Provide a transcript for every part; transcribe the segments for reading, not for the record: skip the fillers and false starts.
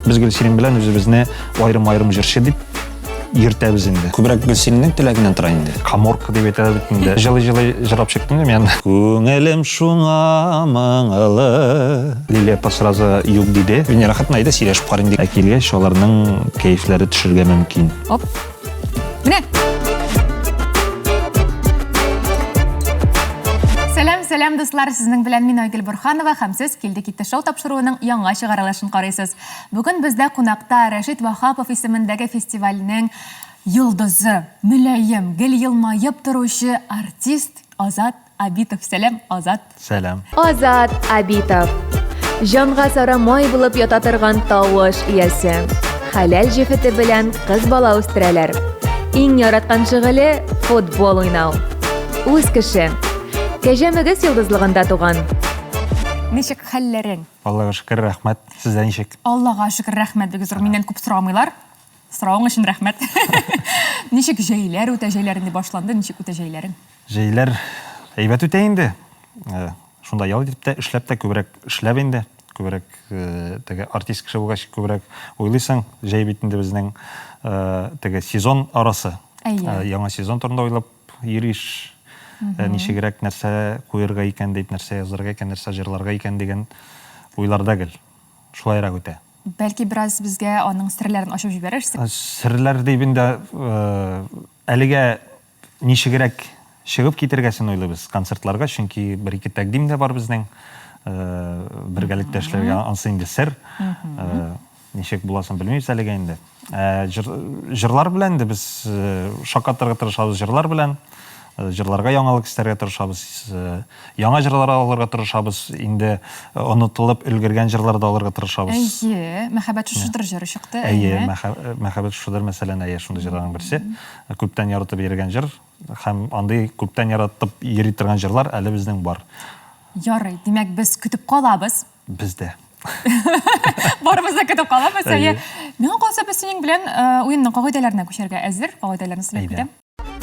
Без Гөлсирин белән үзебезне аерым-аерым җырчы дип йөртәбез инде. Күбрәк Гөлсириннең теләгеннән тора инде. Каморка дип әйтәләр бит инде. Җылый-җылый җырлап чыктым инде мин анда. Күңелем шуңа моңлы. Лилия апа сразу юк диде. Венера хатын, әйдә сөйләшеп карыйм ди. Ә килгәч, аларның кәефләре төшергә мөмкин. Оп. Менә. Сәлам, сәлам, дуслар! Сезнең белән мин Айгөл Борханова һәм сез Килде китте шоу тапшыруының яңа чыгарылышын карыйсыз. Бүген бездә кунакта Рәшит Ваһапов исемендәге фестивальнең йолдызы, мөлаем, гел елмаеп торучы артист Азат Абитов. Сәлам, Азат. Сәлам. Азат Абитов. Җанга сары май булып ята торган тавыш иясе. Хәләл җефете белән кыз бала үстерәләр. Иң яраткан шөгыле футбол уйнау. Үз кеше. Кәҗә мөгез йолдызлыгында туган. Ничек хәлләрең? Аллага шөкер, рәхмәт. Сездә ничек? Аллага шөкер, рәхмәт. Бик зур. Миннән күп сорамыйлар. Соравың өчен рәхмәт. Ничек җәйләр үтә, җәйләр инде башланды, ничек үтә җәйләрең? Җәйләр әйбәт үтә инде. Э, шунда ял итеп тә, эшләп тә күбрәк эшләп инде. Күбрәк э, теге артист кеше булгач күбрәк уйлыйсың. Җәй бит инде безнең э, теге сезон арасы. Әйе. Яңа сезон турында уйлап йөриш. Ничегрәк нәрсә куерга икән дип, нәрсә язарга икән, нәрсә җырларга икән дигән уйларда гел. Шулайрак үтә. Бәлки бераз безгә аның серләрен ачып җибәрерсең? Серләр дип инде әлегә Ничегрәк чыгып китергәсен уйлыйбыз концертларга, чөнки бер-ике тәкъдим дә бар безнең бергәлектә эшләргә, ансы инде сер. Ничек буласын белмибез әлегә инде. Ә җырлар белән инде без шаккатырга тырышабыз җырлар белән. Җырларга яңалык өстәргә тырышабыз. Яңа җырлар алырга тырышабыз. Инде онытылып өлгергән җырлар да алырга тырышабыз. Әйе, Мәхәббәт шушыдыр җыры чыкты. Әйе, Мәхәббәт шушыдыр, мәсәлән, әйе, шундый җырларның берсе. Күптән яратып йөргән җыр һәм андый күптән яратып йөри торган җырлар әле безнең бар. Ярый, димәк, без көтеп калабыз. Без дә. Барыбыз да көтеп калабыз. Әйе. Миңа калса, без синең белән э, уенның кагыйдәләренә күчәргә әзер. Кагыйдәләрне сөйләп китәм.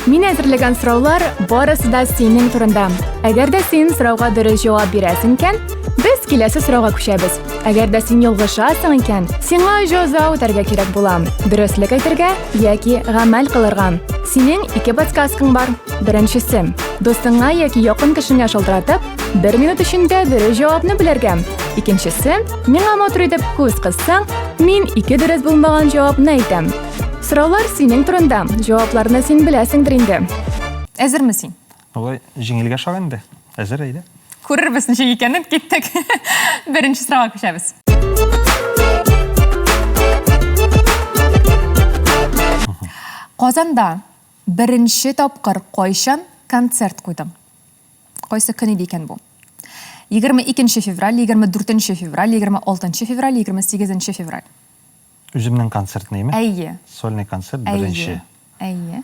Мин әзерләгән сораулар барысы да синең турында. Әгәр дә син сорауга дөрес җавап бирәсең икән, без киләсе сорауга күчәбез. Әгәр дә син ялгышасың икән, сиңа җәза үтәргә кирәк була. Дөреслек әйтергә яки гамәл кылырга. Синең ике подсказкаң бар. Беренчесе, дустыңа яки якын кешеңә шалтыратып, бер минут эчендә дөрес җавапны белергә. Икенчесе, миңа матур итеп күз кыссаң, мин ике дөрес булмаган җавапны әйтәм. Сораулар синең турында, җавапларны син беләсеңдер инде. Әзерме син? Болай җиңелгә шаг инде. Әзер, әйдә. Күрербез ничек икәнен, киттек. Беренче сорауга күчәбез. Казанда беренче тапкыр кайчан концерт куйдың? Кайсы көн иде икән бу? 22 февраль, 24 февраль, 26 февраль, 28 февраль. Үземнең концертны, әйме? Әйе. Сольный концерт беренче. Әйе.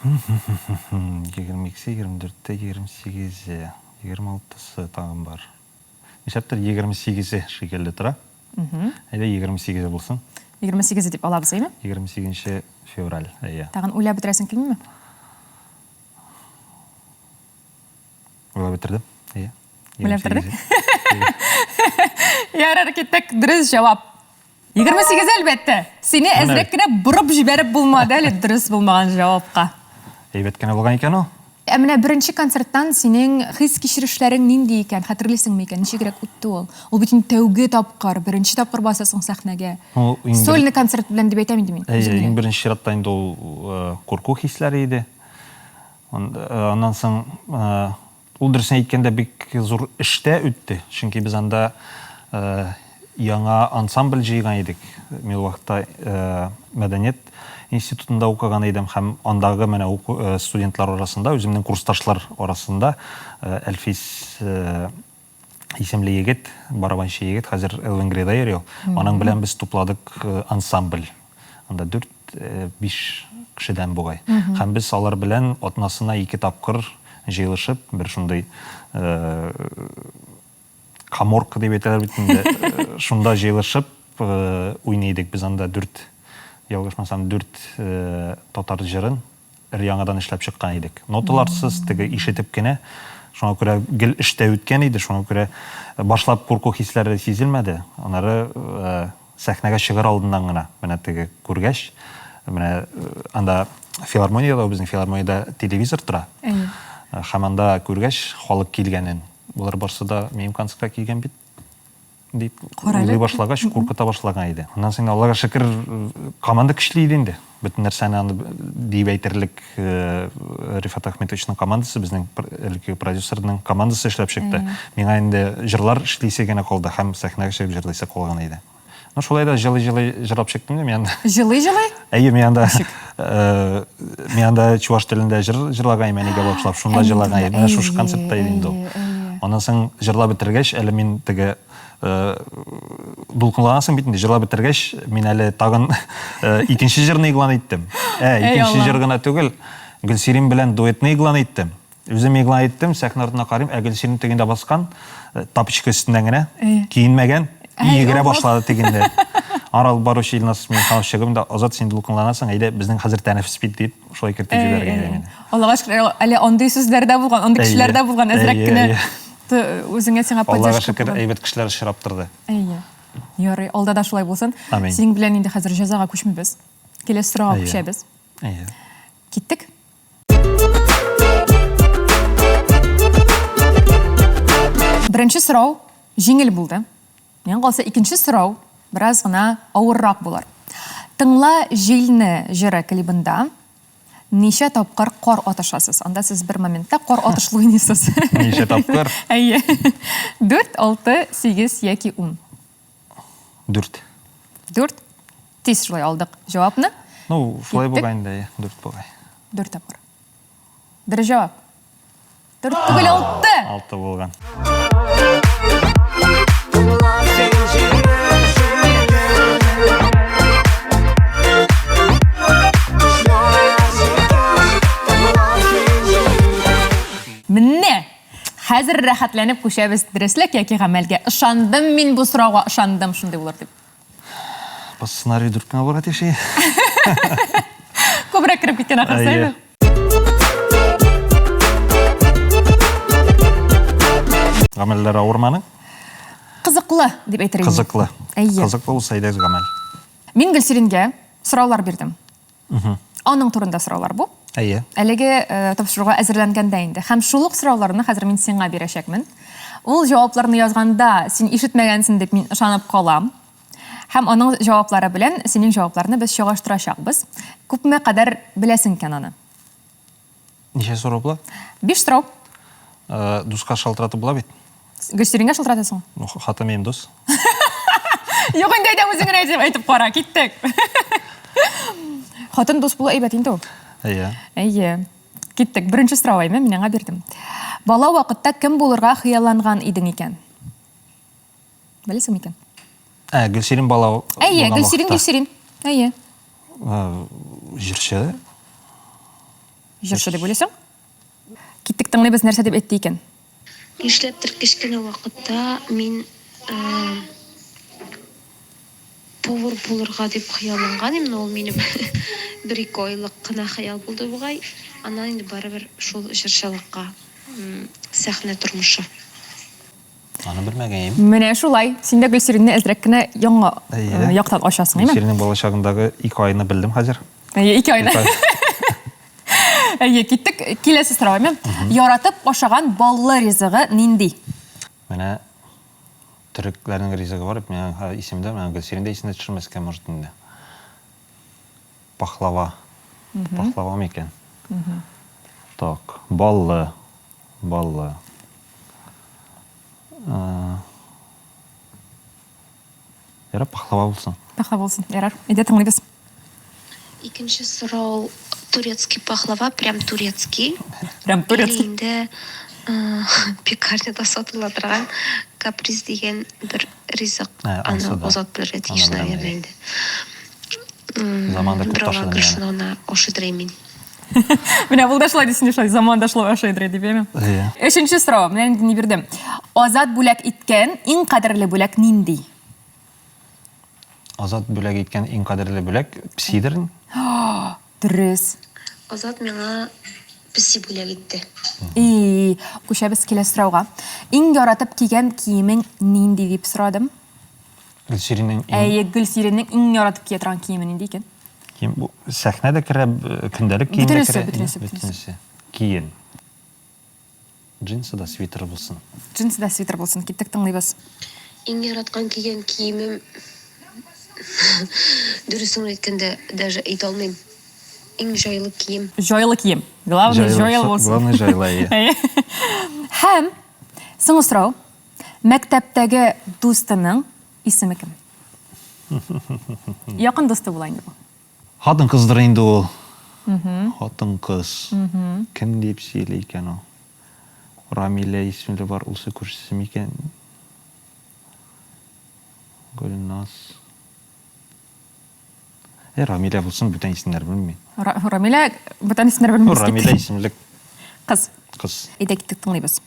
22-се, 24-те, 28-е, 26-сы тагын бар. Нишләптер 28-е шикелле тора. Әйдә 28-е булсын. 28-е дип алабыз, әйеме? 28 февраль, әйе. Тагын уйлап бетерәсең килмиме? Уйлап бетердем, әйе. Уйлап бетердең? Ярар, киттек. Дөрес җавап. 28 әлбәттә. Сине әзрәк кенә борып җибәреп булмады әле дөрес булмаган җавапка. Әйбәт кенә булган икән ул. Ә менә беренче концерттан синең хис-кичерешләрең нинди икән, хәтерлисеңме икән, ничегрәк үтте ул? Ул бит инде тәүге тапкыр, беренче тапкыр басасың сәхнәгә. Сольный концерт белән дип әйтәм инде мин. Әйе, иң беренче чиратта инде ул э, курку хисләре иде. Э, аннан соң э, Ул дөресен әйткәндә бик зур эштә үтте, чөнки без анда яңа ансамбль җыйган идек. Мин ул вакытта мәдәният институтында укыган идем һәм андагы менә студентлар арасында, үземнең курсташлар арасында Әлфис исемле егет, барабанчы егет, хәзер Венгриядә йөри ул. Аның белән без тупладык ансамбль. Анда дүрт, биш кешедән бугай. Һәм без алар белән атнасына ике тапкыр җыелышып, бер шундый каморка дип әйтәләр бит инде, шунда җыелышып уйный идек. Без анда дүрт, ялгышмасам, дүрт татар җырын өр-яңадан эшләп чыккан идек. Ноталарсыз, теге ишетеп кенә. Шуңа күрә гел эштә үткән иде, шуңа күрә башлап курку хисләре сизелмәде. Аннары Сәхнәгә чыгыр алдыннан гына, менә теге күргәч, менә анда филармониядә, безнең филармониядә телевизор тора. Әйе. Һәм анда күргәч, халык килгәнен, болар барсы да минем концертка килгән бит, дип уйлый башлагач, куркыта башлаган иде. Аннан соң, Аллага шөкер, команда көчле иде инде. Бөтен нәрсәне аны диеп әйтерлек Рифат Ахметовичның командасы, безнең элеккеге продюсерның командасы эшләп чыкты. Миңа инде җырлар эшлисе генә калды һәм сәхнәгә чыгып җырлыйсы калган иде. Ну, шулай да җылый-җылый җырлап чыктым да, мин анда. Җылый-җылый? Әйе, мин анда мин анда чуваш телендә җыр җырлаган идем, әнигә багышлап, шунда җырлаган идем. Менә шушы концертта иде инде ул. Аннан соң җырлап бетергәч, әле мин теге дулкынланасың бит инде, җырлап бетергәч, мин әле тагын икенче җырны игълан иттем. Ә, икенче җыр гына түгел, Гөлсирин белән дуэтны игълан иттем. Үзем игълан иттем, сәхнә артына карыйм, ә Гөлсирин тегендә баскан, тапочка өстеннән генә, киенмәгән, и йөгерә башлады тегендә. Ары алып баручы Илназ Миңнеханов чыгып инде, Азат, син дулкынланасың, әйдә, безнең хәзер тәнәфес бит, дип, шулай кертеп җибәргән иде мине. Аллага шөкер, әле андый сүзләр дә булган, андый кешеләр дә булган, әзрәк кенә үзеңә сиңа поддержка. Аллага шөкер, әйбәт кешеләр очрап торды. Әйе. Ярый, алда да шулай булсын. Амин. Синең белән инде хәзер җәзага күчмибез. Киләсе сорауга күчәбез. Әйе. Киттек. Беренче сорау җиңел булды. Миңа калса, икенче сорау бераз гына авыррак булыр. Тыңла җилне җыры клибында ничә тапкыр кар атышасыз? Анда сез бер моментта кар атышлы уйныйсыз. Ничә тапкыр? Әйе. 4, 6, 8 яки 10. 4. 4. Тиз шулай алдык җавапны. Ну, шулай бугай инде, әйе, 4 бугай. 4 тапкыр. Дөрес җавап. Дүрт түгел, алты! Алты булган. Менә! Хәзер рәхәтләнеп күчәбез дөреслек яки гамәлгә. Ышандым мин бу сорауга, ышандым шундый булыр дип. По сценарию дүрт кенә булырга тиеш. Күбрәк кереп киткән ахрысы, әйе. Гамәлләр авырмы аның? Кызыклы, дип әйтер идем. Кызыклы. Әйе. Кызыклы булса, әйдәгез гамәл. Мин Гөлсирингә сораулар бирдем. Аның турында сораулар бу. Әйе. Әлеге э, тапшыруга әзерләнгәндә инде. Һәм шул ук сорауларны хәзер мин сиңа бирәчәкмен. Ул җавапларны язганда син ишетмәгәнсең дип мин ышанып калам. Һәм аның җаваплары белән синең җавапларны без чагыштырачакбыз. Күпме кадәр беләсең икән аны? Ничә сорау була? Биш сорау. Э, дуска шалтыратып була бит. Гөлсирингә шалтыратасың? Ну, хатын минем дус. Юк инде әйдә үзең генә әйтеп, әйтеп кара, киттек. Хатын дус булу әйбәт инде ул. Әйе. Әйе. Киттек. Беренче сорау әйме, мин аңа бирдем. Бала вакытта кем булырга хыялланган идең икән? Беләсең микән? Ә, Гөлсирин бала Әйе, Гөлсирин, Гөлсирин. Әйе. Җырчы. Җырчы дип уйлыйсың? Киттек тыңлыйбыз, нәрсә дип әйтте икән? Нишләптер кечкенә вакытта мин повар булырга дип хыялланган идем, но ул минем бер-ике айлык кына хыял булды бугай. Аннан инде барыбер шул җырчылыкка, сәхнә тормышы. Аны белмәгән идем. Менә шулай. Син дә Гөлсиринне әзрәк кенә яңа яктан ачасың, әйме? Гөлсириннең балачагындагы ике айны белдем хәзер. Әйе, ике айны. Әйе, киттек. Киләсе сорау, әйме? Яратып ашаган баллы ризыгы нинди? Менә төрекләрнең ризыгы бар, миңа исемдә, менә Гөлсирин дә исенә төшермәскә может инде. Пахлава. Пахлава микән? Так, баллы. Баллы. Ярар, пахлава булсын. Пахлава булсын, ярар. Әйдә тыңлыйбыз. Икенче сорау, турецкий пахлава, прям турецкий. Прям турецкий. Или инде пекарняда сатыла торган каприз дигән бер ризык. Аны Азат белергә тиеш, наверное, инде. Заманда күп ташыдым яны. Шуны гына ашыйдыр мин. Менә ул да шулай дисен шулай, заманда шулай ашыйдыр дип, әйме? Әйе. Өченче сорау, менә инде ни бирдем. Азат бүләк иткән иң кадерле бүләк нинди? Азат бүләк иткән иң кадерле бүләк песидер. Дөрес. Азат миңа песи бүләк итте. И, күчәбез киләсе сорауга. Иң яратып кигән киемең нинди дип сорадым? Гөлсириннең иң... Әйе, Гөлсириннең иң яратып кия торган киеме нинди икән? Кием бу сәхнә дә керә, көндәлек кием дә керә. Бөтенесе, бөтенесе, бөтенесе. Кием. Джинсы да свитер булсын. Джинсы да свитер булсын. Киттек, тыңлыйбыз. Иң яраткан кигән киемем, дөресен әйткәндә, даже әйтә алмыйм. Иң җайлы кием. Җайлы кием. Главное, җайлы булсын. Главное, җайлы, әйе. Һәм соңгы сорау. Мәктәптәге дустының исеме кем? Якын дусты була инде бу. Хатын-кыздыр инде ул. Хатын-кыз. Кем дип сөйли икән ул? Рамилә исемле бар, улсы күршесе микән? Гөлназ. Э, Рамилә булсын, бүтән исемнәр белмим. Рамилә, бүтән исемнәр белмим. Рамилә исемле кыз. Кыз. Әйдә киттек, тыңлыйбыз.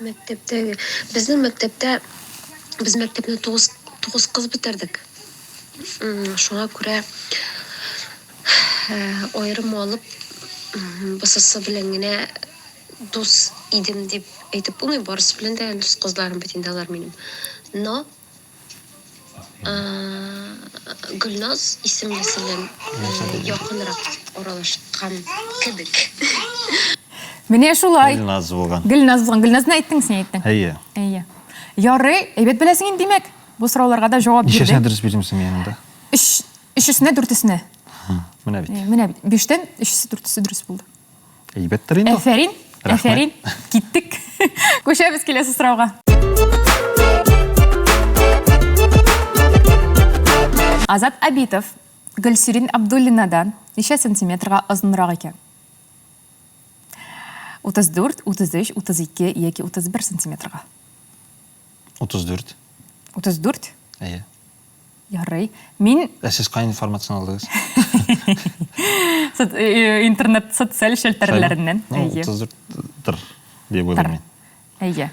Мәктәптәге, безнең мәктәптә, без мәктәпне 9, 9 кыз бетердек. Шуңа күрә аерым алып бысысы белән генә дус идем дип әйтеп булмый, барысы белән дә дус кызларым бит инде алар минем. Но Гөлназ исемлесе белән якынрак аралашкан кебек. Менә шулай. Гөлназ булган. Гөлназ булган. Гөлназны әйттең, син әйттең. Әйе. Әйе. Ярый, әйбәт беләсең инде, димәк. Бу сорауларга да җавап бирдең. Ничәсенә дөрес бирдем соң мин монда? Өч, өчесенә, дүртесенә. Менә бит. Менә бит. Биштән өчесе, дүртесе дөрес булды. Әйбәттер инде. Әфәрин, әфәрин. Киттек. Күчәбез киләсе сорауга. Азат Абитов Гөлсирин Абдуллинадан ничә сантиметрга озынрак икән? 34, 33, 32 яки 31 сантиметрга. 34. 34? Әйе. Ярый. Мин... Ә сез кай информацияне алдыгыз? Э, интернет социаль челтәрләреннән. Ну, 34-тыр дип уйлыйм мин. Әйе.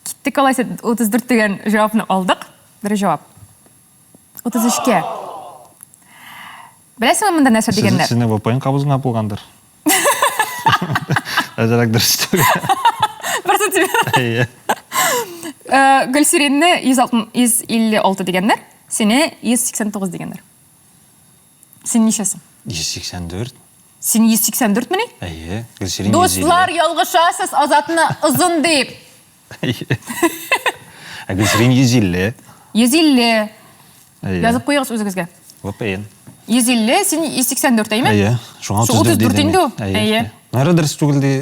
Киттек алайса 34 дигән җавапны алдык. Бер җавап. 33-кә. Беләсеңме монда нәрсә дигәннәр? Сезнең VPN кабызган булгандыр. Әзерәк дөрес түгел. Бер сантиметр. Әйе. Э, Гөлсиринне 156 дигәннәр, сине 189 дигәннәр. Син ничәсең? 184. Син 184 мени? Әйе, Гөлсирин 150. Дуслар, ялгышасыз, Азатны озын дип. Әйе. Ә Гөлсирин 150. 150. Әйе. Язып куегыз үзегезгә. VPN. 150, син 184, әйме? Әйе. Шуңа 34 34 инде ул. Әйе. Нәре дөрес түгел ди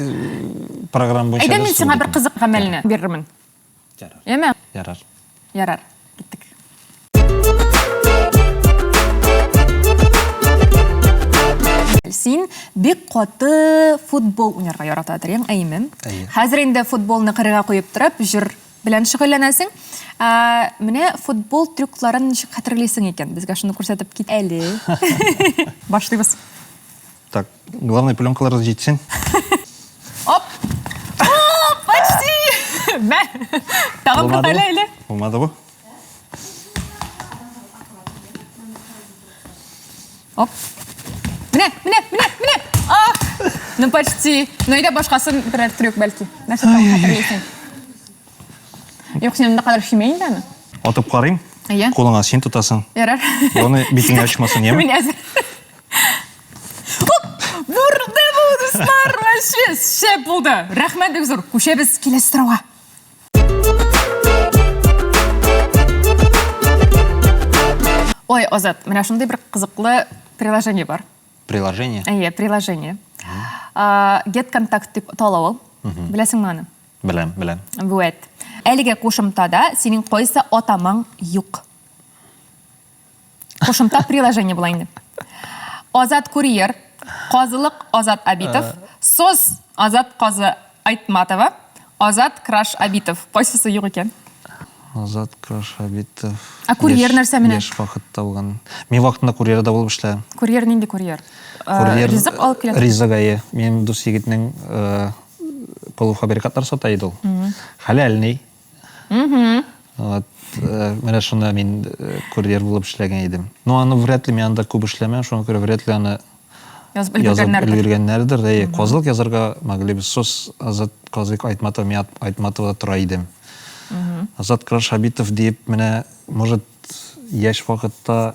программа буенча. Әйдә мин сиңа бер кызык гамәлне бирермен. Ярар. Әйме? Ярар. Ярар. Киттек. Син бик каты футбол уйнарга ярата торың, әйеме? Әйе. Хәзер инде футболны кырыйга куеп торып, җыр белән шөгыльләнәсең. Ә, менә футбол трюкларын ничек хәтерлисең икән? Безгә шуны күрсәтеп кит әле. Башлыйбыз. Так, главное пленкалар җитсен. Оп! О, почти! Мә! Тагын бер Булмады әле, әле. Булмады бу. Оп. Менә, менә, менә, менә. Ах! Ну почти. Ну әйдә башкасын берәр трюк бәлки. Нәрсә тагын хәтерлисең? Юк, син анда кадәр чимә инде аны. Атып карыйм. Әйе. Кулыңа син тотасың. Ярар. Главное, битеңә очмасын, яме? Мин әзер. Оп! Бурды бу, дуслар! Вообще, шәп булды. Рәхмәт бик зур. Күчәбез киләсе сорауга. Ой, Азат, менә шундый бер кызыклы приложение бар. Приложение? Әйе, приложение. Get Contact дип атала ул. Беләсеңме аны? Беләм, беләм. Вәт. Әлеге кушымтада синең кайсы атамаң юк? Кушымта приложение була инде. Азат Курьер, Казылык Азат Абитов, Сос Азат Казы Айтматова, Азат Краш Абитов. Кайсысы юк икән? Азат Краш Абитов. Ә курьер нәрсә менә? Яшь вакытта булган. Мин вакытында курьерда булып эшләдем. Курьер нинди курьер? Курьер Ризык алып килә. Ризык әйе. Минем дус егетнең полуфабрикатлар сата иде ул. Хәләлный. Вот, э, менә шунда мин э, курьер булып эшләгән идем. Ну, аны вряд ли мин анда күп эшләмәм, шуңа күрә вряд ли аны Язып язып өлгергәннәрдер. өлгергәннәрдер. Әйе, казылык язарга могли бы. Сос Азат Казык Айтматова, мин Айтматовада тора идем. Азат Краш Абитов диеп, менә, может, яшь вакытта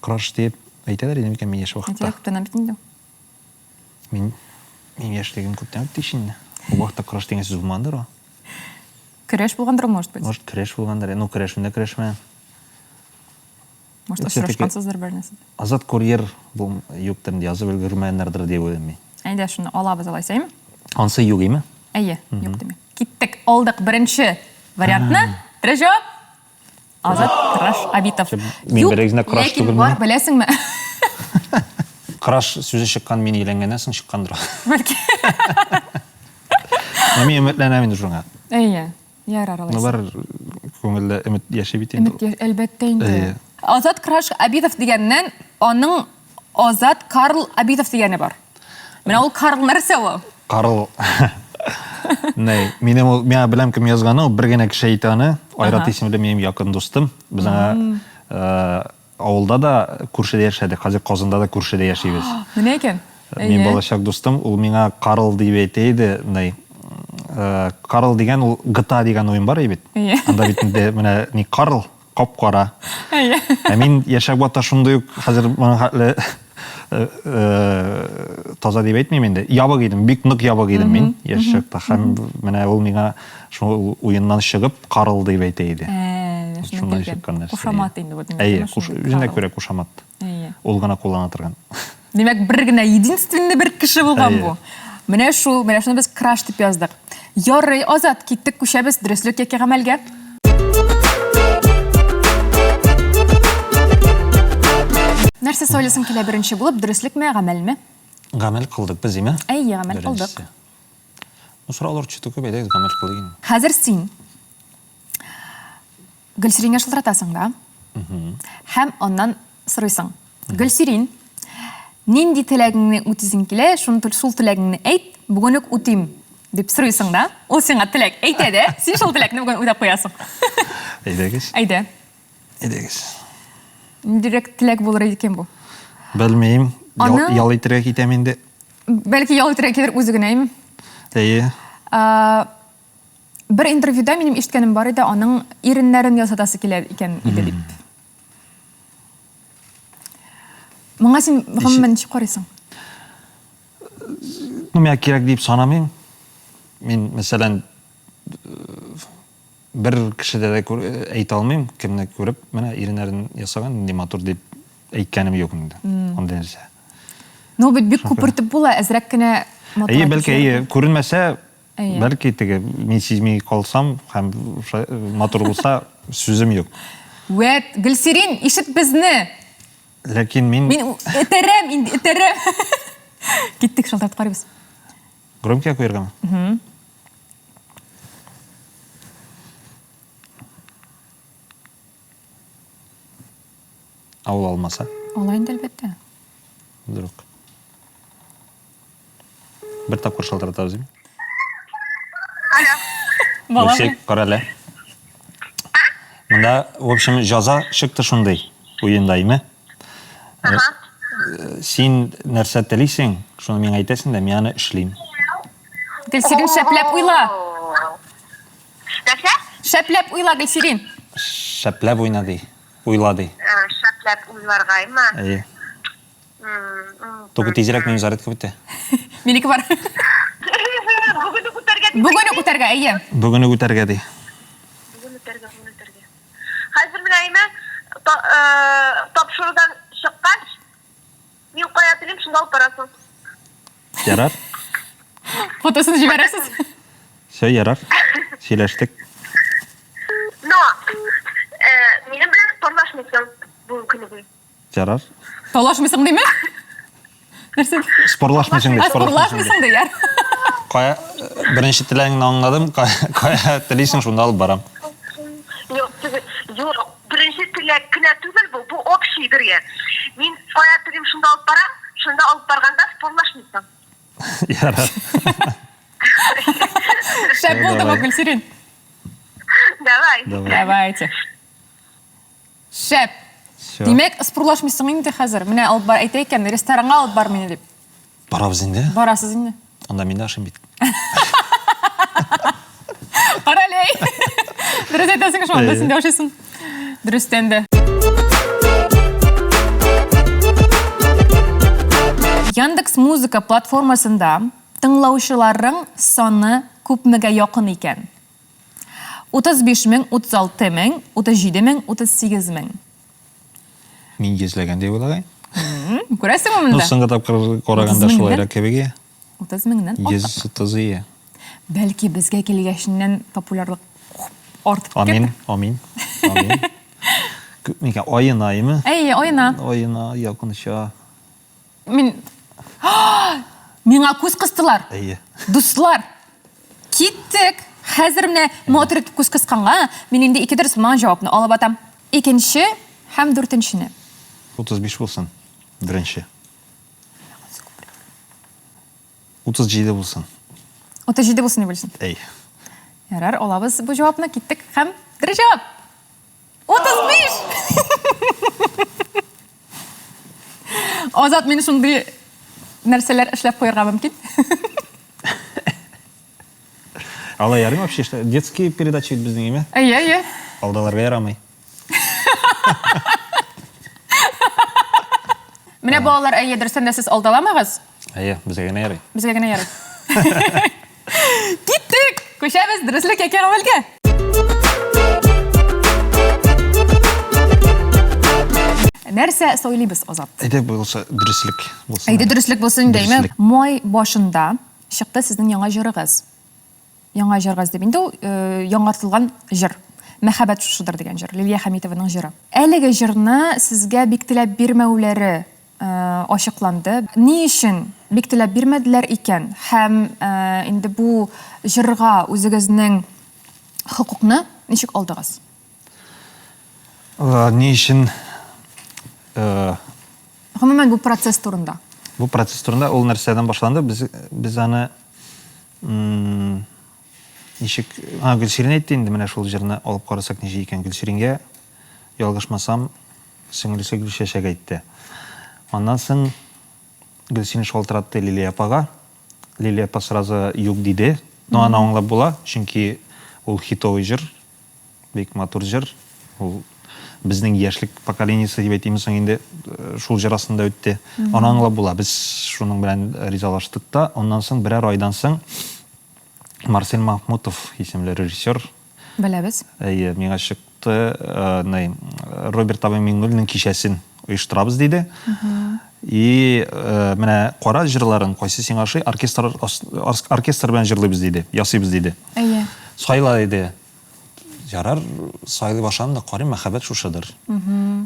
Краш диеп әйтәләр иде микән мин яшь вакытта? Әйтәләр, күптәннән бит инде. Мин мин яшьлегем күптән үтте ич инде. Ул вакытта краш дигән сүз булмагандыр ул. Көрәш булгандыр, может быть. Может, көрәш булгандыр. Ну, көрәшүне көрәшмә. Может, очрашкансыздыр бер нәрсәдә. Азат курьер бу юктыр инде, язып өлгермәгәннәрдер дип уйлыйм мин. Әйдә, шуны алабыз алайса, әйме? Ансы юк име? Әйе, юк димәк. Киттек, алдык беренче вариантны. Дөрес җавап. Азат Краш Абитов. Мин бер генә краш түгел. Ләкин бар, беләсеңме? Краш сүзе чыккан мин өйләнгәннән соң чыккандыр. Бәлки. Мин өметләнәм инде шуңа. Әйе. Ярар алайса. Ну бар күңелдә өмет яши бит инде. Өмет әлбәттә инде. Азат Краш Абитов дигәннән аның Азат Карл Абитов дигәне бар. Менә ул Карл нәрсә ул? Карл. Нәй, минем ул, миңа беләм кем язганы, ул бер генә кеше әйтә аны. Айрат исемле минем якын дустым. Без аңа э, авылда да күршедә яшәдек, хәзер Казанда да күршедә яшибез. Менә икән. Мин балачак дустым, ул миңа Карл дип әйтә иде, нәй. Э, Карл дигән ул GTA дигән уен бар бит. Анда бит инде менә ни Карл, кап-кара. Әйе. Ә мин яшәп ватта шундый ук хәзер моның хәтле э, э, таза дип әйтмим инде. Ябык идем, бик нык ябык идем мин яшь чакта. Һәм менә ул миңа шул уеннан чыгып Карл дип әйтә иде. Ә, Шуннан чыккан нәрсә. Кушамат инде бу. Әйе, үзенә күрә кушамат. Әйе. Ул гына куллана торган. Димәк, бер генә единственный бер кеше булган бу. Менә шул, менә шуны без краш дип яздык. Ярый, Азат, киттек, күчәбез дөреслек яки гамәлгә. Нәрсә сайлыйсың килә беренче булып, дөреслекме, гамәлме? Гамәл кылдык без, име? Әйе, гамәл кылдык. Ну, сораулар чүтү күп, әйдәгез гамәл кылыйк инде. Хәзер син Гөлсирингә шылтыратасың да. Һәм аннан сорыйсың. Гөлсирин, нинди теләгеңне үтисең килә, шуны шул теләгеңне әйт, бүген үк үтим дип сорыйсың да. Ул сиңа теләк әйтә дә, син шул теләкне бүген үтәп куясың. Әйдәгез. Әйдә. Әйдәгез. Ниндирәк теләк булыр икән бу? Белмим. Ял, ял итәргә китәм инде. Бәлки ял итәргә китер үзе генә, әйме? Әйе. Бер интервьюда минем ишеткәнем бар иде, аның иреннәрен ясатасы килә икән иде дип. Моңа син гомумән ничек карыйсың? Ну, миңа кирәк дип санамыйм. Мин, мәсәлән, бер кешедә дә әйтә алмыйм, кемне күреп, менә иреннәрен ясаган, нинди матур дип әйткәнем юк инде. Андый нәрсә. Ну, бит бик күпертеп була, әзрәк кенә матур. Әйе, бәлки, әйе, күренмәсә, Бәлки теге мин сизми калсам һәм матур булса, сүзем юк. Вәт, Гөлсирин, ишет безне! Ләкин мин... Мин этәрәм инде, этәрәм. Киттек, шалтыратып карыйбыз. Громкийга куяргамы? Ә ул алмаса? Ала инде, әлбәттә. Вдруг. Бер тапкыр шалтыратабыз инде. Алло. Гөлсик, кара әле. Монда, в общем, җаза чыкты шундый уенда, име? Ага. Э, син нәрсә телисең, шуны миңа әйтәсең дә, мин аны эшлим. Гөлсирин, шәпләп уйла. Нәрсә? Шәпләп уйла, Гөлсирин. Шәпләп уйна ди. Уйла ди. Э, шәпләп уйларга, име? Әйе. Только тизрәк минем зарядка бетте. Минеке бар. Бүген үк үтәргә ди. Бүген үк үтәргә, әйе. Бүген үк үтәргә ди. Бүген үтәргә, бүген үтәргә. Хәзер менә әйме, э, тапшырудан чыккач, мин кая телим, шунда алып барасың. Ярар. Фотосын җибәрәсез. Все, ярар. Сөйләштек. Но, э, минем белән парлашмыйсың бүген көне буе. Ярар. Талашмыйсың диме? Нәрсә? Спорлашмыйсың ди, спорлашмыйсың ди, яр. Кая беренче теләгеңне аңладым, кая телисең, шунда алып барам. Юк, түгел. Юк, беренче теләк кенә түгел бу, бу общий бергә. Мин кая телим, шунда алып барам, шунда алып барганда спорлашмыйсың. Ярар. Шәп булды бу, Гөлсирин. Давай. Давайте. Шәп! Всё. Димәк, ыспурлашмыйсың инде хәзер. Менә алып бар, әйтә икән, ресторанга алып бар мине дип. Барабыз инде. Барасыз инде. Анда мин дә ашыйм бит. Кара әле, әй. Дөрес әйтәсең, шунда син дә ашыйсың. Дөрестән дә. Яндекс Музыка платформасында тыңлаучыларың саны күпмегә якын икән? 35 мең, 36 мең, 37 мең, 38 мең. Мин йөзләгән дип уйлагай. Күрәсеңме монда? Ну, соңгы тапкыр караганда шулайрак кебек. 30 меңнән артык. 130 ие. Бәлки безгә килгәченнән популярлык артып китәр. Амин, амин, амин. Күпме икән? Аена, әйеме? Әйе, аена. Аена якынча. Мин Миңа күз кыстылар. Әйе. Дуслар, киттек. Хәзер менә матур итеп күз кысканга, мин инде ике дөрес булмаган җавапны алып атам. Икенче һәм дүртенчене. 35 булсын. Беренче. 37 булсын. 37 булсын дип уйлыйсың. Әй. Ярар, алабыз бу җавапны, киттек һәм дөрес җавап. 35! Азат, мин шундый нәрсәләр эшләп куярга мөмкин. Алай ярыймы вообще? Детские передачи бит безнең, име? Әйе, әйе. Алдаларга ярамый. Менә балалар, әйе, дөрестән дә сез алдаламагыз. Әйе, безгә генә ярый. Безгә генә ярый. Киттек! Күчәбез дөреслек яки гамәлгә. Нәрсә сайлыйбыз, Азат? Әйдә булса дөреслек булсын. Әйдә дөреслек булсын, дәйме? Май башында чыкты сезнең яңа җырыгыз. Яңа җырыгыз дип. Инде ул э, яңартылган җыр. Мәхәббәт шушыдыр дигән җыр. Лилия Хәмитованың җыры. Әлеге җырны сезгә бик теләп бирмәүләре э, ачыкланды. Ни өчен бик теләп бирмәделәр икән? Һәм э, инде бу җырга үзегезнең хокукны ничек алдыгыз? Ни өчен Гомумән бу процесс турында. Бу процесс турында ул нәрсәдән башланды? Без без аны ничек, а, Гөлсирин әйтте инде, менә шул җырны алып карасак ничек икән. Гөлсирингә, ялгышмасам, сеңлесе Гөлчәчәк әйтте. Аннан соң Гөлсирин шалтыратты Лилия апага. Лилия апа сразу юк диде. Но аны аңлап була, чөнки ул хитовый җыр, бик матур җыр. Ул безнең яшьлек поколениесе дип әйтимме соң инде, шул җыр астында үтте. Аны аңлап була. Без шуның белән ризалаштык та. Аннан соң берәр айдан соң Марсель Махмутов исемле режиссер Беләбез. Әйе, миңа чыкты, ни, Роберт абый Миңнуллин кичәсен оештырабыз диде. И менә кара җырларын, кайсы сиңа ошый, оркестр оркестр белән җырлыйбыз диде, ясыйбыз диде. Әйе. Сайла диде. Ярар, сайлый башладым да карыйм, мәхәббәт шушыдыр.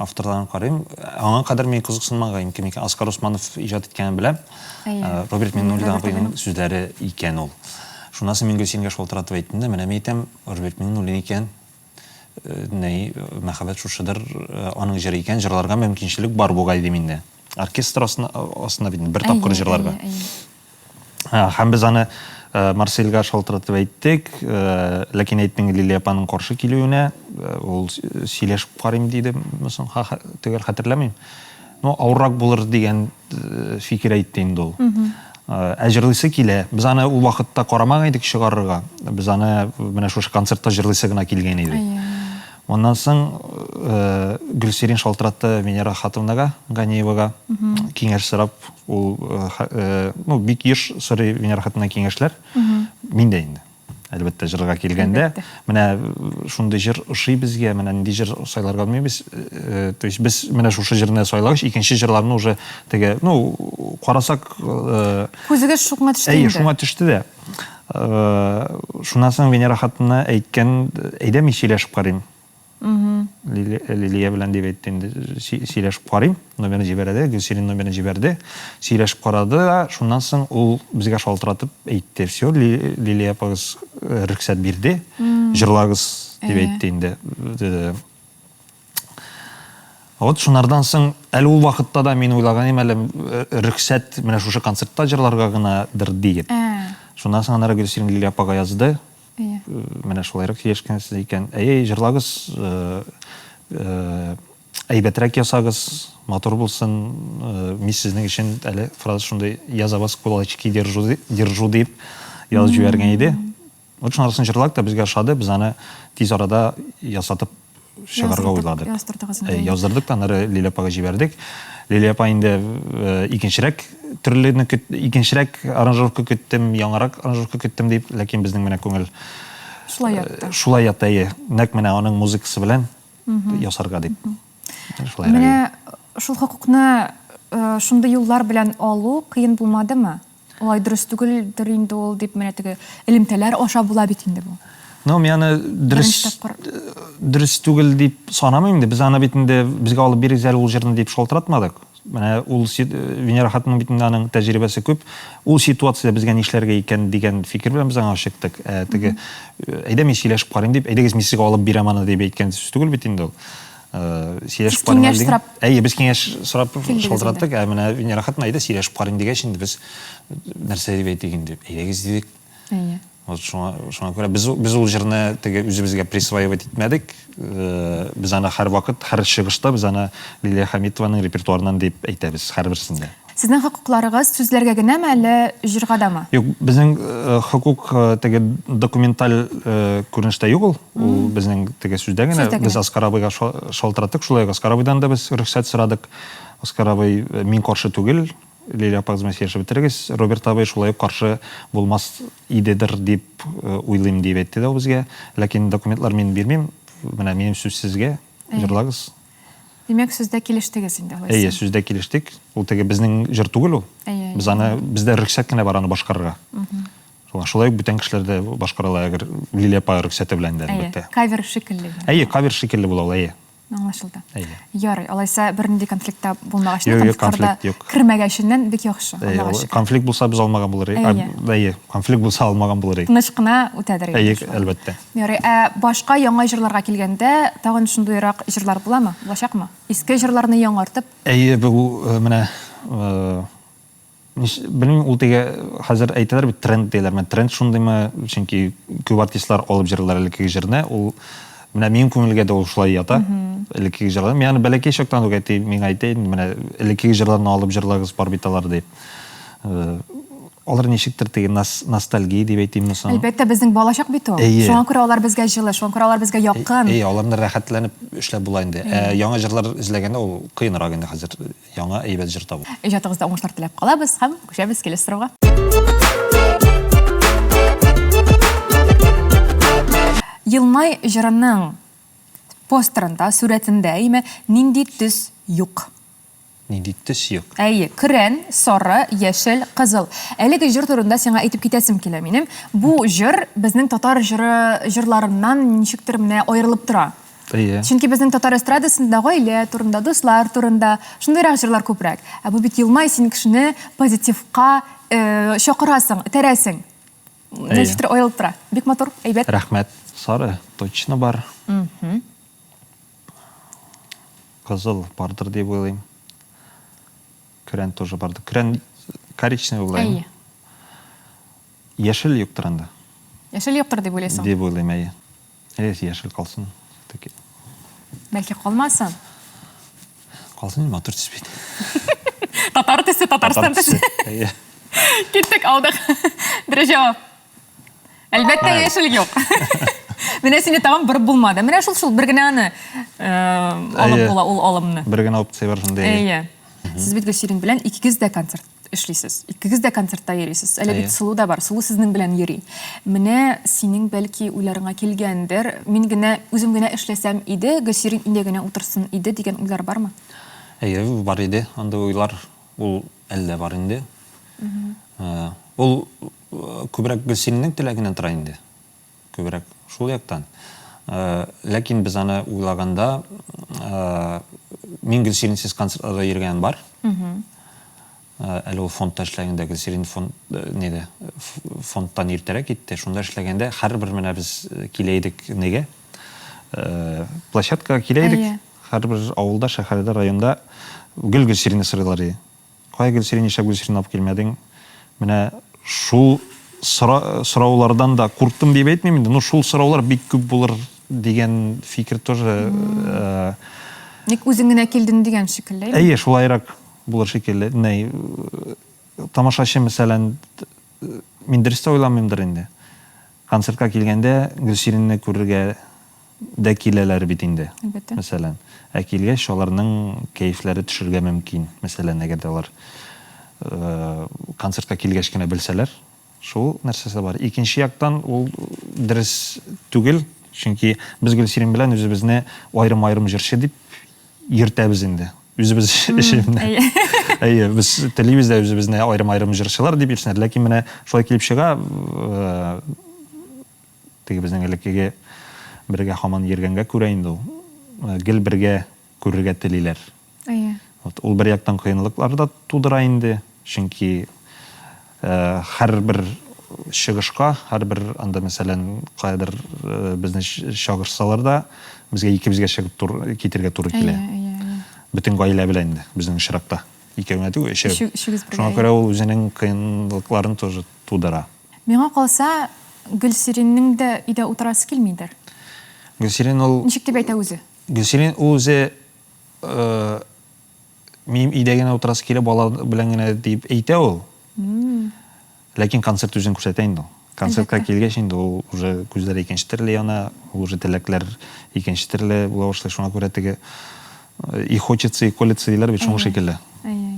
Авторларын карыйм. Аңа кадәр мин кызыксынмаган кем икән. Аскар Усманов иҗат иткәнен беләм. Роберт Миңнуллин абыйның сүзләре икән ул. Шуннан соң мин Гөлсингә шалтыратып әйттем дә, менә мин әйтәм, Роберт Миңнуллин икән, ни, мәхәббәт шушыдыр, аның җыры икән, җырларга мөмкинчелек бар бугай дим инде. Оркестр астына, астына бит бер тапкыр җырларга. Һәм без аны Марсельгә шалтыратып әйттек, ләкин әйттең Лилия апаның каршы килүенә, ул сөйләшеп карыйм диде, соң төгәл хәтерләмим. Ну, авыррак булыр дигән фикер әйтте инде ул. Ә җырлыйсы килә. Без аны ул вакытта карамаган идек чыгарырга. Без аны менә шушы концертта җырлыйсы гына килгән иде. Моннан соң Гөлсирин шалтыратты Венера Хатовнага, Ганиевага, киңәш сорап. Ул ну, бик еш сорый Венера Хатовнадан киңәшләр. Мин дә инде. Әлбәттә, җырга килгәндә, менә шундый җыр ошый безгә, менә нинди җыр сайларга белмибез. То есть без менә шушы җырны сайлагач, икенче җырларны уже теге, ну, карасак, Күзегез шуңа төште инде. Әйе, шуңа төште дә. Шуннан соң Венера хатынына әйткән, әйдә мин сөйләшеп карыйм. Лилия белән дип әйтте инде, сөйләшеп карыйм. Номерын җибәрә дә, Гөлсирин номерын җибәрде. Сөйләшеп карады да, шуннан соң ул безгә шалтыратып әйтте, все, Лилия апагыз рөхсәт бирде, җырлагыз дип әйтте инде. Вот шунардан соң, әле ул вакытта да мин уйлаган идем, әле рөхсәт менә шушы концертта җырларга гынадыр диеп. Шуннан соң аннары Гөлсирин Лилия апага язды. Менә шулайрак сөйләшкәнсез икән. Әйе, җырлагыз, әйбәтрәк ясагыз, матур булсын. Мин сезнең өчен әле фраза шундый, я за вас кулачки держу, держу дип язып җибәргән иде. Вот шунысын җырладык та безгә ошады, без аны тиз арада ясатып чыгарга уйладык. Яздырдыгыз инде. Яздырдык та аннары Лилия апага җибәрдек. Лилия апа инде икенчерәк төрле икенчерәк аранжировка көттем, яңарак аранжировка көттем дип, ләкин безнең менә күңел шулай ятты. Шулай ятты, әйе. Нәкъ менә аның музыкасы белән ясарга дип. Шулай. Менә шул хокукны шундый юллар белән алу кыен булмадымы? Алай дөрес түгелдер инде ул дип менә теге элемтәләр аша була бит инде бу. Ну, мин аны дөрес дөрес түгел дип санамыйм инде. Без аны бит инде безгә алып бирегез әле ул җырны дип шалтыратмадык. Менә ул Венера хатынның бит инде аның тәҗрибәсе күп. Ул ситуациядә безгә нишләргә икән дигән фикер белән без аңа чыктык. Ә теге әйдә мин сөйләшеп карыйм дип, әйдәгез мин сезгә алып бирәм аны дип әйткән сүз түгел бит инде ул. Сөйләшеп карыйм әле дигән. Әйе, без киңәш сорап шалтыраттык. Ә менә Венера хатын әйдә сөйләшеп карыйм дигәч инде без нәрсә дип әйтик инде? Әйдәгез дидек. Әйе. Вот шуңа, шуңа күрә без, без ул җырны теге үзебезгә присваивать итмәдек. Без аны һәрвакыт, һәр чыгышта без аны Лилия Хәмитованың репертуарыннан дип әйтәбез, һәрберсендә. Сезнең хокукларыгыз сүзләргә генәме, әллә җырга дамы? Юк, безнең хокук теге документаль күренештә юк ул. Ул безнең теге сүздә генә. Без Аскар абыйга шалтыраттык, шулай ук Аскар абыйдан да без рөхсәт сорадык. Аскар абый, мин каршы түгел, Лилия апагыз белән сөйләшеп бетерегез. Роберт абый шулай ук каршы булмас идедер дип уйлыйм, дип әйтте дә ул безгә. Ләкин документлар мин бирмим. Менә минем сүз сезгә, җырлагыз. Димәк, сүздә килештегез инде алайса. Әйе, сүздә килештек. Ул теге безнең җыр түгел ул. Әйе. Без аны, бездә рөхсәт кенә бар аны башкарырга. Шуңа шулай ук бүтән кешеләр дә башкара ала, әгәр Лилия апа рөхсәте белән дә, әлбәттә. Әйе, кавер шикелле. Әйе, кавер шикелле була ул, әйе. Аңлашылды. Әйе. Ярый, алайса бернинди конфликт та булмагач, Юк, юк, конфликт юк. Кермәгәченнән бик яхшы. Әйе, конфликт булса без алмаган булыр идек. Әйе. Әйе, конфликт булса алмаган булыр идек. Тыныч кына үтәдер инде. Әйе, әлбәттә. Ярый, ә башка яңа җырларга килгәндә, тагын шундыйрак җырлар буламы, булачакмы? Иске җырларны яңартып. Әйе, бу менә, белмим, ул теге хәзер әйтәләр бит, тренд диләр. Менә тренд шундыймы, чөнки күп артистлар алып җырлыйлар элеккеге җырны. Ул менә минем күңелгә дә ул шулай ята. Элеккеге җырлар. Мин аны бәләкәй чактан ук әти миңа әйтә иде, менә элеккеге җырларны алып җырлагыз, бар бит алар дип. Алар ничектер теге ностальгия дип әйтимме соң? Әлбәттә, безнең балачак бит ул. Әйе. Шуңа күрә алар безгә җылы, шуңа күрә алар безгә якын. Әйе, аларны рәхәтләнеп эшләп була инде. Ә яңа җырлар эзләгәндә ул кыенрак инде хәзер яңа әйбәт җыр табу. Иҗатыгызда уңышлар теләп калабыз һәм күчәбез киләсе сорауга. Елмай җырының постерында, сурәтендә, әйме, нинди төс юк? Нинди төс юк? Әйе, көрән, сары, яшел, кызыл. Әлеге җыр турында сиңа әйтеп китәсем килә минем. Бу җыр безнең татар җыры җырларыннан ничектер менә аерылып тора. Әйе. Чөнки безнең татар эстрадасында гаилә турында, дуслар турында шундыйрак җырлар күбрәк. Ә бу бит елмай, син кешене позитивка э, чакырасың, этәрәсең. Ничектер аерылып тора. Бик матур, әйбәт. Рәхмәт. Сары точно бар. Кызыл бардыр дип уйлыйм. Көрән тоже бардыр. Көрән коричневый була. Әйе. Яшел юктыр анда. Яшел юктыр дип уйлыйсың? Дип уйлыйм, әйе. Әйе, яшел калсын. Таки. Бәлки калмасын? Калсын инде, матур төс бит. Татар төсе, Татарстан төсе. Әйе. Киттек, алдык. Дөрес җавап. Әлбәттә, яшел юк. Менә сине тагын борып булмады. Менә шул шул бер генә аны э, алып була ул алымны. Бер генә опция бар шунда. Әйе. Сез бит Гөлсирин белән икегез дә концерт эшлисез. Икегез дә концертта йөрисез. Әле бит Сылу да бар. Сылу сезнең белән йөри. Менә синең бәлки уйларыңа килгәндер, мин генә үзем генә эшләсәм иде, Гөлсирин өйдә генә утырсын иде дигән уйлар бармы? Әйе, бар иде андый уйлар. Ул әллә бар инде. Ул күбрәк Гөлсиннең теләгеннән тора инде. Күбрәк шул яктан. Ләкин без аны уйлаганда, мин Гөлсиринсез концертларда йөргәнем бар. Әле ул фондта эшләгәндә Гөлсирин фонд неде, фондтан иртәрәк китте. Шунда эшләгәндә һәрбер менә без килә идек нигә? Площадкага килә идек. Һәрбер авылда, шәһәрдә, районда гел Гөлсиринне сорыйлар иде. Кая Гөлсирин, нишләп Гөлсиринне алып килмәдең? Менә шул сора, сораулардан да курктым дип әйтмим инде, но шул сораулар бик күп булыр дигән фикер тоже. Э, Ник үзең генә килдең дигән шикелле. Әйе, шулайрак булыр шикелле. Нәй, тамашачы, мәсәлән, мин дөрес тә уйламыймдыр инде. Концертка килгәндә Гөлсиринне күрергә дә киләләр бит инде. Әлбәттә. Мәсәлән. Ә килгәч, аларның кәефләре төшергә мөмкин. Мәсәлән, әгәр дә алар концертка килгәч кенә белсәләр, шул нәрсәсе бар. Икенче яктан, ул дөрес түгел, чөнки без Гөлсирин белән үзебезне аерым-аерым җырчы дип йөртәбез инде. Үзебез өчен. Әйе, без телибез дә үзебезне аерым-аерым җырчылар дип йөрсеннәр. Ләкин менә шулай килеп чыга, Теге безнең элеккеге бергә һаман йөргәнгә күрә инде ул. Гел бергә күрергә телиләр. Әйе. Вот ул бер яктан кыенлыклар да тудыра инде, чөнки һәрбер чыгышка, һәрбер анда, мәсәлән, каядыр безне чагырсалар да, безгә икебезгә чыгып тур, китергә туры килә. Әйе, әйе, әйе. Бөтен гаилә белән инде, безнең очракта. Икәү генә түгел, өчәү. Өчегез бергә. Шуңа күрә ул үзенең кыенлыкларын тоже тудыра. Миңа калса, Гөлсириннең дә өйдә утырасы килмидер. Гөлсирин ул. Ничек дип әйтә үзе? Гөлсирин ул үзе минем өйдә генә утырасы килә, бала белән генә дип әйтә ул. Ләкин концерт үзен күрсәтә инде ул. Концертка килгәч инде ул уже күзләре икенче төрле яна, ул уже теләкләр икенче төрле була башлый. Шуңа күрә теге и хочется, и колется диләр бит, шуңа шикелле. Әйе, әйе.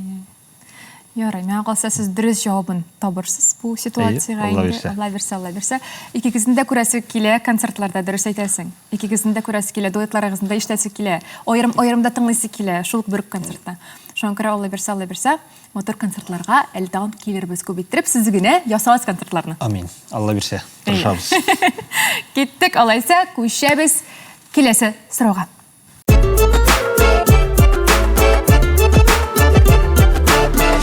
Ярый, миңа калса, сез дөрес җавабын табырсыз бу ситуациягә Алла инде. бирсә. Алла бирсә, Алла бирсә. Икегезне дә күрәсе килә концертларда, дөрес әйтәсең. Икегезне дә күрәсе килә, дуэтларыгызны да ишетәсе килә. Аерым аерым да тыңлыйсы килә, шул ук бер үк концертта. Шуңа күрә Алла бирсә, Алла бирсә, матур концертларга әле тагын килербез күп иттереп, сез генә ясагыз концертларны. Амин. Алла бирсә, тырышабыз. Киттек, алайса, күчәбез киләсе сорауга.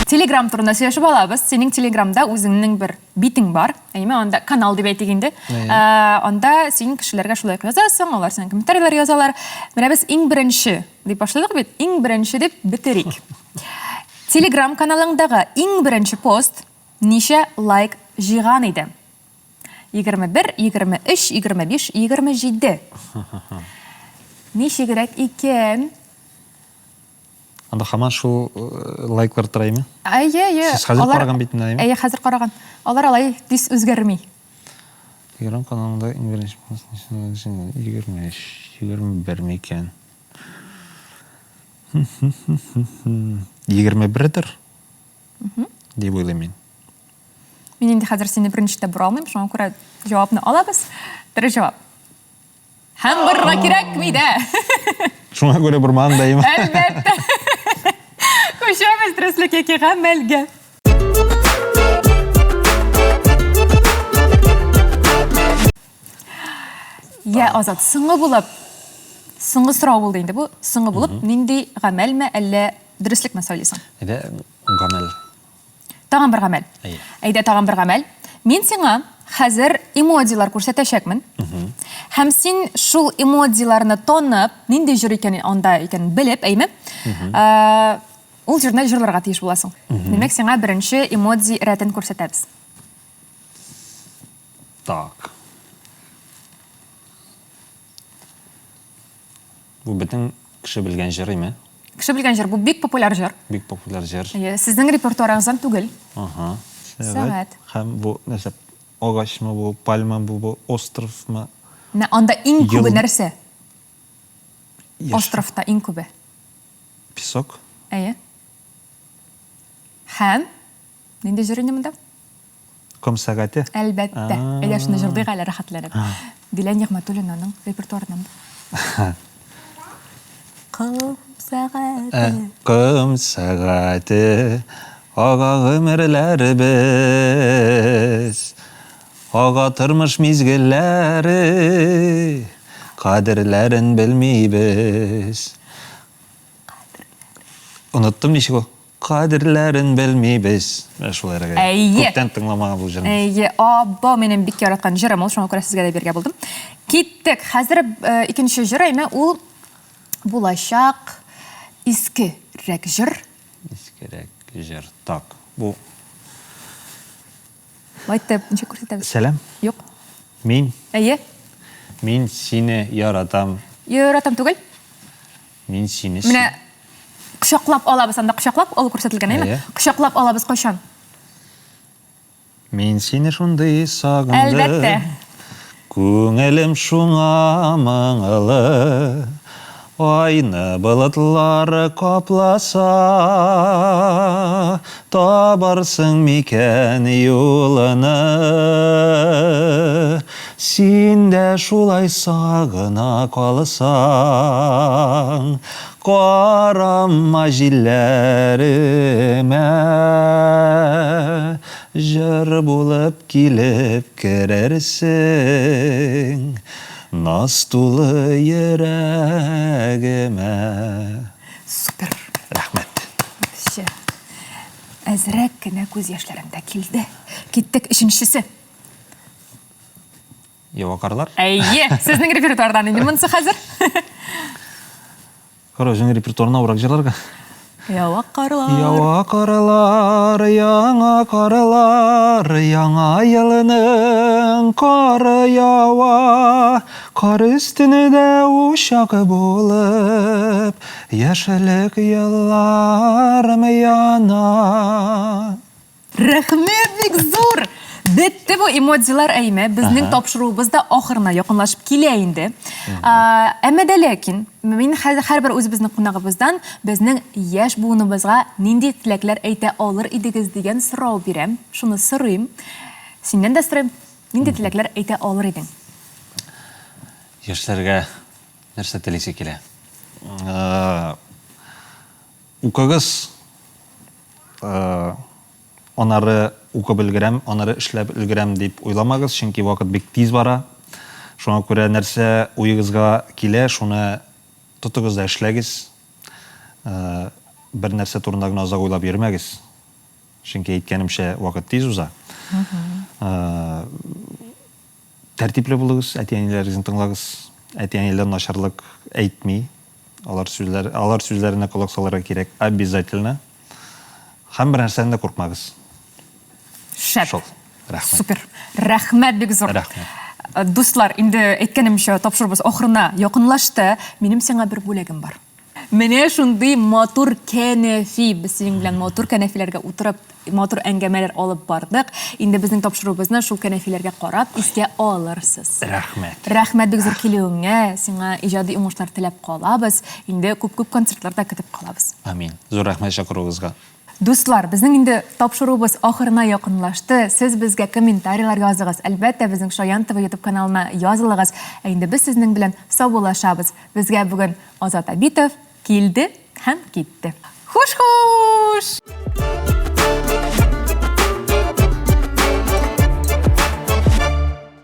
Телеграм турында сөйләшеп алабыз. Синең Телеграмда үзеңнең бер битең бар. Әйме, анда канал дип әйтик инде. Ә, анда син кешеләргә шулай ук язасың, алар сиңа комментарийлар язалар. Менә без иң беренче дип башладык бит, иң беренче дип бетерик. Телеграм каналыңдагы иң беренче пост ничә лайк җыйган иде? 21, 23, 25, 27. Ничегрәк икән? Анда һаман шул э, лайклар тора име? Әйе, әйе. Сез хәзер караган бит инде, әйеме? Әйе, хәзер караган. Алар алай тиз үзгәрми. Телеграм каналында иң беренче пост 23, 21 микән? 21-дер? Дип уйлыйм мин. Мин инде хәзер сине берничек тә бора алмыйм, шуңа күрә җавапны алабыз. Дөрес җавап. Һәм борырга кирәкми дә. Шуңа күрә бормаган да име? Әлбәттә. Күчәбез дөреслек яки гамәлгә. Я, Азат, соңгы булып, соңгы сорау булды инде бу. Соңгы булып, нинди гамәлме, әллә дөреслекме сайлыйсың? Әйдә, гамәл. Тагын бер гамәл. Әйе. Әйдә, тагын бер гамәл. Мин сиңа хәзер эмодзилар күрсәтәчәкмен. Һәм син шул эмодзиларны танып, нинди җыр икәнен анда икәнен белеп, әйме? Э, ул җырны җырларга тиеш буласың. Димәк, сиңа беренче эмодзи рәтен күрсәтәбез. Так. Бу бөтен кеше белгән җыр име? Кеше белгән җыр. Бу бик популяр җыр. Бик популяр җыр. Әйе, сезнең репертуарыгыздан түгел. Ага. Сәгать. Һәм бу нәрсә? Агачмы бу, пальма бу, бу островмы? Менә анда иң күбе нәрсә? Яшь. Островта иң күбе. Песок? Әйе. Һәм нинди җыр инде монда? Ком сәгате? Әлбәттә. Әйдә шуны җырлыйк әле рәхәтләнеп. Дилә Нигъмәтуллинаның репертуарыннан. Ком сәгате. Ком сәгате, ага гомерләребез, ага тормыш мизгелләре, кадерләрен белмибез. Оныттым ничек ул? Кадерләрен белмибез. Менә шулайрак. Әйе. Күптән тыңламаган бу җырны. Әйе, або минем бик яраткан җырым ул, шуңа күрә сезгә дә бирергә булдым. Киттек. Хәзер э, икенче җыр әйме ул булачак искерәк җыр. Искерәк җыр. Так, бу Лайтып, ничек күрсәтәбез? Сәлам. Юк. Мин. Әйе. Мин сине яратам. Яратам түгел. Мин сине Менә кочаклап алабыз анда кочаклап алу күрсәтелгән, әйеме? Кочаклап алабыз кайчан? Мин сине шундый сагындым. Әлбәттә. Күңелем шуңа моңлы. Айны болытлар капласа, Табарсың микән юлыны? Син дә шулай сагына калсаң, Карама җилләремә, Җыр булып килеп керерсең. Наз тулы йөрәгемә. Супер! Рәхмәт. Вообще. Әзрәк кенә күз яшьләрем дә килде. Киттек, өченчесе. Ява карлар? Әйе, сезнең репертуардан инде монысы хәзер. Кара, үзеңнең репертуарына урак җырларга. Ява карлар. Ява карлар, яңа карлар, яңа елның кары ява. Кар өстендә учак булып, яшьлек елларым яна. Рәхмәт бик зур! Бетте бу эмодзилар әйме. Безнең тапшыруыбыз да ахырына якынлашып килә инде. Әмма дә ләкин мин хәзер һәрбер үзебезнең кунагыбыздан безнең яшь буыныбызга нинди теләкләр әйтә алыр идегез дигән сорау бирәм. Шуны сорыйм. Синнән дә сорыйм. Нинди теләкләр әйтә алыр идең? Яшьләргә нәрсә телисе килә? Укыгыз, анары укып өлгерәм, анары эшләп өлгерәм дип уйламагыз, чөнки вакыт бик тиз бара. Шуңа күрә нәрсә уегызга килә, шуны тотыгыз да эшләгез. Бер нәрсә турында гына озак уйлап йөрмәгез. Чөнки әйткәнемчә, вакыт тиз уза. Тәртипле булыгыз, әти-әниләрегезне тыңлагыз. Әти-әниләр начарлык әйтми. Алар сүзләр, алар сүзләренә колак салырга кирәк обязательно. Һәм бер нәрсәдән дә куркмагыз. Шәп. Шул. Рәхмәт. Супер. Рәхмәт бик зур. Рәхмәт. Э, дуслар, инде әйткәнемчә, тапшыруыбыз ахырына якынлашты. Минем сиңа бер бүләгем бар. Менә шундый матур кәнәфи. Без синең белән матур кәнәфиләргә утырып, матур әңгәмәләр алып бардык. Инде безнең тапшыруыбызны шул кәнәфиләргә карап искә алырсыз. Рәхмәт. Рәхмәт бик зур килүеңә. Сиңа иҗади уңышлар теләп калабыз. Инде күп-күп концертлар да көтеп калабыз. Амин. Зур рәхмәт чакыруыгызга. Дуслар, безнең инде тапшыруыбыз ахырына якынлашты. Сез безгә комментарийлар языгыз. Әлбәттә, безнең Шаян ТВ YouTube каналына язылыгыз. Ә инде без сезнең белән саубуллашабыз. Безгә бүген Азат Абитов килде һәм китте. Хуш-хуш!